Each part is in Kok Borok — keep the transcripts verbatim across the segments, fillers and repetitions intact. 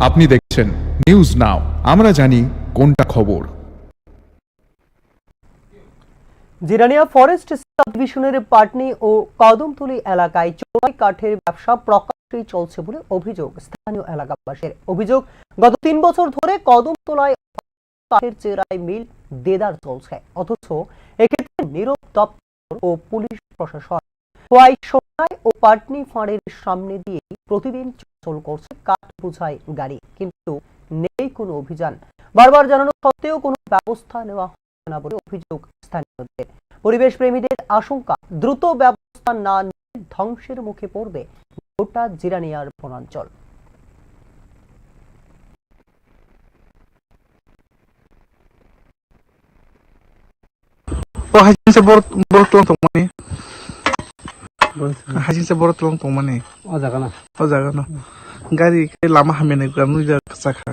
আপনি দেখছেন news now, আমরা জানি কোনটা খবর। জিরানিয়া ফরেস্ট সাব ডিভিশনের পাটনি ও কদমতলী এলাকায় চোরাই কাঠের ব্যবসা প্রকাশ্যেই চলছে বলে অভিযোগ স্থানীয় এলাকাবাসীর। অভিযোগ, গত তিন বছর ধরে কদমতলায় কাঠের চেরাই মিল দেদার চলছে, অথচ এক্ষেত্রে নীরব দপ্তর ও পুলিশ প্রশাসন। খোয়াই সোনাই ও পাটনি ফাঁড়ির সামনে দিয়ে প্রতিদিন চলাচল করছে কাঠ বোঝাই গাড়ি, কিন্তু নেই কোনো অভিযান। বারবার জানানো সত্ত্বেও কোনো ব্যবস্থা নেওয়া হচ্ছে না বলে অভিযোগ স্থানীয়দের। পরিবেশ প্রেমীদের আশঙ্কা, দ্রুত ব্যবস্থা না নিলে ধ্বংসের মুখে পড়বে গোটা জিরানিয়ার বনাঞ্চল। O hajin se borok, borok tong tongmani. Hajin se borok tong tongmani. O jaga na. O jaga no. Gari ke lama hamya ni gura nui jaga kachakha.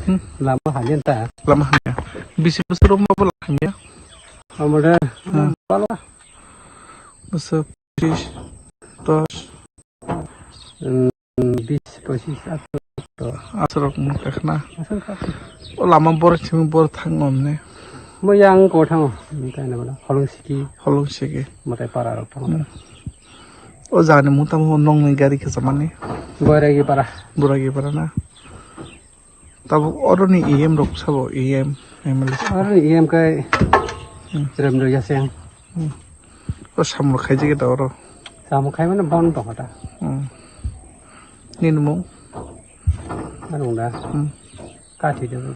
Hmm. Lama hajin ta. Lama hamya. Bisi bosor ma bo lama hamya. Amada. Hmm. Bala. Bosor pachis, dos. Hmm. Bis, pochis, atro. Aswk rok mung kakhna. Aswk kakhna. O lama bor simi bor thang ngom ne. Mo yang ko thango. Mung kai na bana. Holong siki. Holong siki. Matai para rok thango. Hmm. O jani mung tamo nong ni gari khe samani. Boiragi para. Boiragi para na. Tabo oro ni E M rok sabo E M, M L A sabo. Oro ni E M kai. Hmm. Remdo Yaseng. Hmm. O samung khaijak da oro. Samung khai mano bon tong kha ta. Hmm. Nini mung? Ano da. Hmm. Kathi de.